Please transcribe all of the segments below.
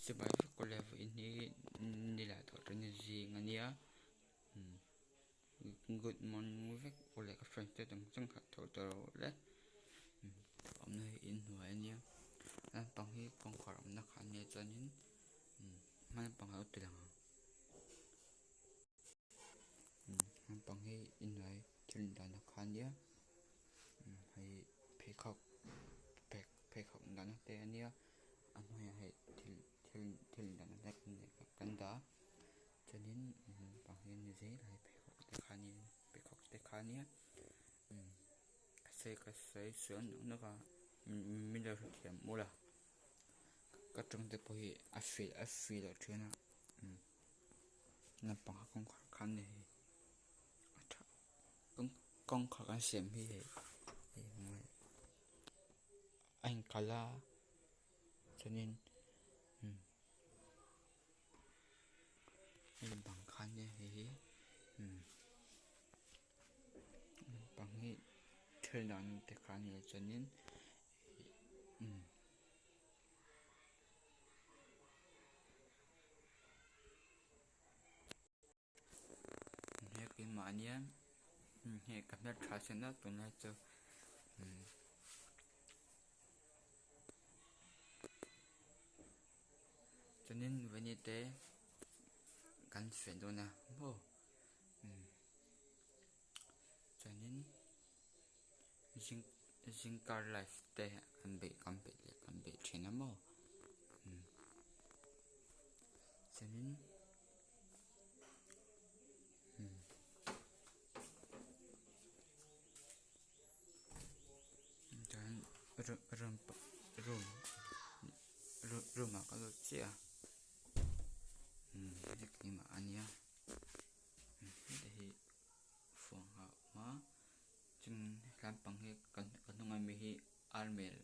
Chibai vek ule vawiin hi ni lah tawh tawh ni zing a nia good morning vek ule ka friend te dang chang khat tawh tawh lo le awmna hi inhnuai a nia lampang hi kawngkhar awmna kha a nia chuanin hma lampang a lo ti lang ang lampang hi inhnuai thil dahna kha a nia hei pheikhawk pheikhawk dahna te a nia. A hnuaiah hei thil thil thil dang hlek kan dah a chuanin bang hi a ni zel a hei pheikhawk te kha ania pheikhawk te kha ania umm ka sawi ka sawi sual nawk nawk a min lo hrethiam ul a ka tawng te pawh hi a fil a fil loh thin a umm naupang kawngkhar kha ania hei a tha kawngkhar kan siam hi hei a inkhalh a chuanin umm hei bang kha ania hei hi umm bang hi thil dan te kha ania chuanin umm he keimah ania hei ka hmeltha sen a tunlai chu chuanin vawini te kan feh dawn a maw chuanin zing zingkar life te kan beih kan beih leh kan beih thin a maw chuanin. Chuan room room room ah ka lut chiah a hei keimah a nia heta hi phone a awm a chuan helai pang hi ka hnung ami hi armel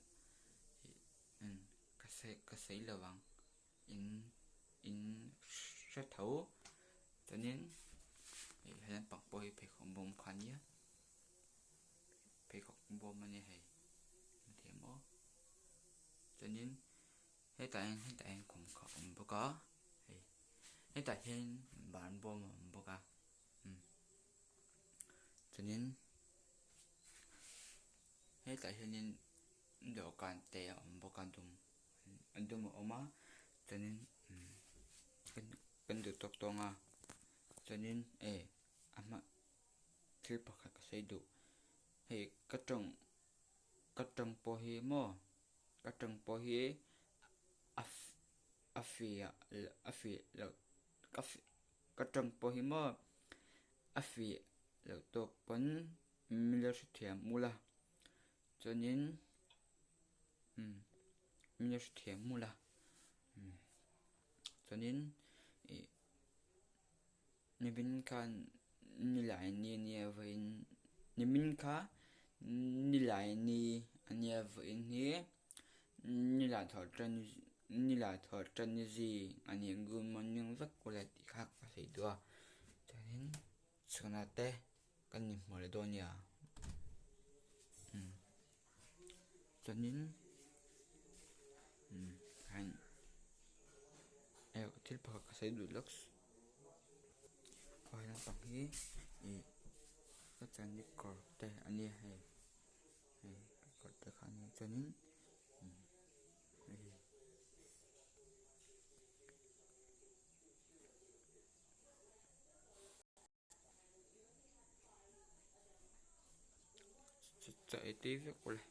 ka sawi lo ang. In in hre tho chuanin hei he lampang pawh hi pheikhawk bawm kha ania pheikhawk bawm ania hei a thiam aw chuanin hetah hian hetah hian khum kha a awm bawk a hei hetah hian ban bawm a awm bawk a umm chuanin hetah hianin dawhkan te a awm bawk a dum. A dum a awm a chuanin kan duh tawk tawng a chuanin e a hma thil pakhat ka sawi duh hei ka tawng ka tawng pawh hi maw ka tawng pawh hi a a fiah a fiah loh ka ka tawng pawh hi maw a fiah loh tawk pawn min lo hrethiam ula chuanin. Umm min lo hrethiam hmul a umm chuanin ih nimin khan nilai ni ania vawiin nimin kha nilai ni ania vawiin hi nilai thawh tan nilai thawh tan zing ania good morning vek ula tih kha ka sawi duh a chuanin chhunah te kan inhmuh leh dawn nia umm. Chuanin umm thil pakhat ka sawi duh lawk aw lampang hi ih ka chuan kawr te a nia hei hei kawr te kha a nia chuanin umm hei. Chaw ei tui vek ule.